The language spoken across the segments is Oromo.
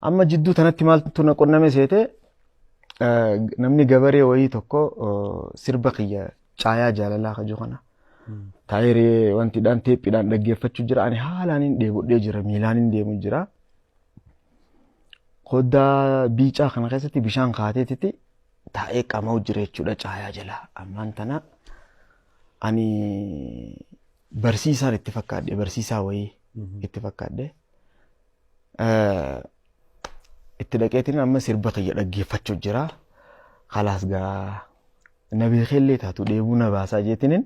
Amma jidduu tanatti maaltu na qunname seete, namni gabaree wayii tokko sirba kiyya Caayaa Jaalalaa kaju kana taayiree wantiidhaan teephiidhaan dhaggeeffachuu jira. Ani haalaan hin dheebodhee jira, miilaan hin deemu jira. Koddaa biicaa kana keessatti bishaan kaateetitti taa'ee qama'u jira jechuudha caayaa jala. Ammaan tana ani barsiisaan itti fakkaadhe, barsiisaa wayii itti fakkaadhe. Itti dhaqeetiin amma sirba kiyya dhaggeeffachuu jira. Kalaas gaa na beekeellee taatu dheebuu na baasaa jeetinin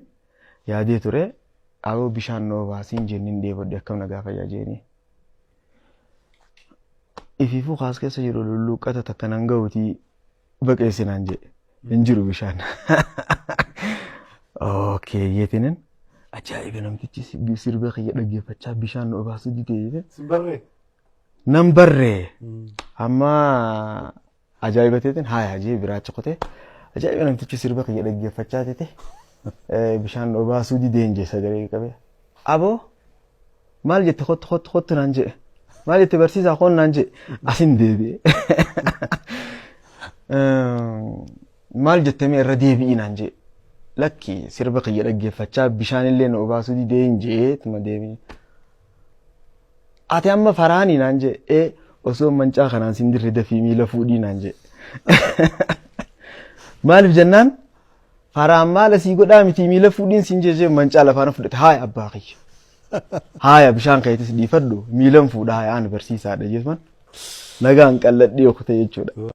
yaadee ture. Aboo bishaan na obaasiin jennin dheebodhe, akkam na gaafayyaa jeeni. Ifiifuu kaas keessa jiru lulluuqqata takka nan ga'uutii baqeessi naan jedhe. Hin jiru bishaan. Okay jeetinin ajaa'iba, namtichi sirba kiyya dhaggeeffachaa bishaan na obaasuu didee jedhe. Sin barree? Nan barree. Amma ajaa'iba teetin haaya jee biraacha kutee, ajaa'iba, namtichi sirba kiyya dhaggeeffachaa tete bishaan na obaasuu dideen jee sagalee qabee. Aboo maal jette? Kottu kottu kottu naan jedhe. Maal jette barsiisaa koon naan jedhe, asin deebi'e. Maal jette mee irra deebi'i naan jedhe. Lakki, sirba kiyya dhaggeeffachaa bishaan illee na obaasuu didee hin jedhee tuma deebi'e. Ati amma faraanii naan jedhe, ee osoo mancaa kanaan sin dirre dafii miila fuudhii naan jedhe. Maaliif jennaan, faraan maal asii godhaa miti, miila fuudhiin sin jee mancaa lafaan fudhate. Haaya abbaa kiyya. Haaya bishaan keetis dhiifadhu, miilan fuudha, haaya ani barsiisaadha jechuun nagaan qalladhee kute jechuudha.